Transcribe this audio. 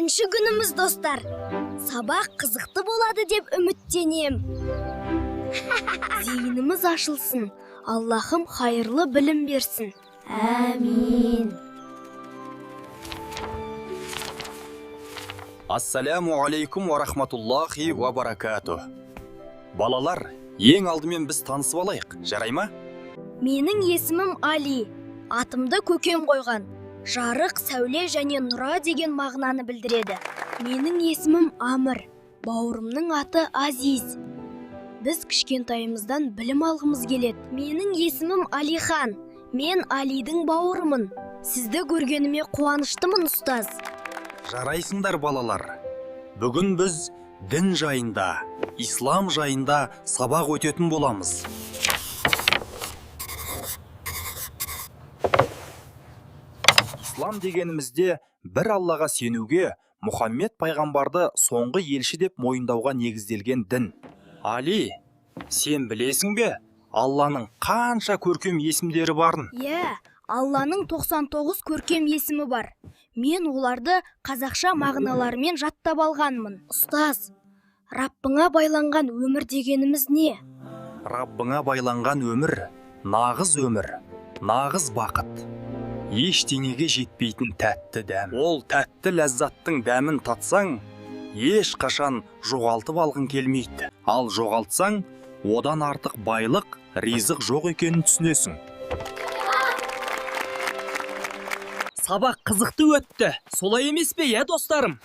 Бірінші күніміз, достар. Сабақ қызықты болады деп үміттенем. Зейініміз ашылсын. Аллахым хайырлы білім берсін. Әмин. Ассаляму алейкум уа рахматуллахи уа баракату. Балалар, ең алдымен біз танысып алайық, жарай ма? Менің есімім Али. Атымды көкем қойған. Жарық, сәуле және нұра деген мағынаны білдіреді. Менің есімім Амыр. Бауырымның аты Азиз. Біз кішкентайымыздан білім алғымыз келеді. Менің есімім Алихан. Мен Алидің бауырымын. Сізді көргеніме қуаныштымын, ұстаз. Жарайсыңдар, балалар. Бүгін біз дін жайында, ислам жайында сабақ өтетін боламыз. Ислам дегенімізде бір Аллаға сенуге, Мұхаммед пайғамбарды соңғы елші деп мойындауға негізделген дін. Али, сен білесің бе, Алланың қанша көркем есімдері барын? Иә, Алланың 99 көркем есімі бар. Мен оларды қазақша мағыналарымен жаттап алғанмын. Ұстаз, Раббыңа байланған өмір дегеніміз не? Раббыңа байланған өмір, нағыз өмір, нағыз бақыт. Ештеңеге жетпейтін тәтті дәм. Ол тәтті ләззаттың дәмін татсаң, ешқашан жоғалтып алғың келмейді. Ал жоғалтсаң, одан артық байлық, ризық жоқ екенін түсінесің. Сабақ қызықты өтті. Солай емес пе, иә, достарым?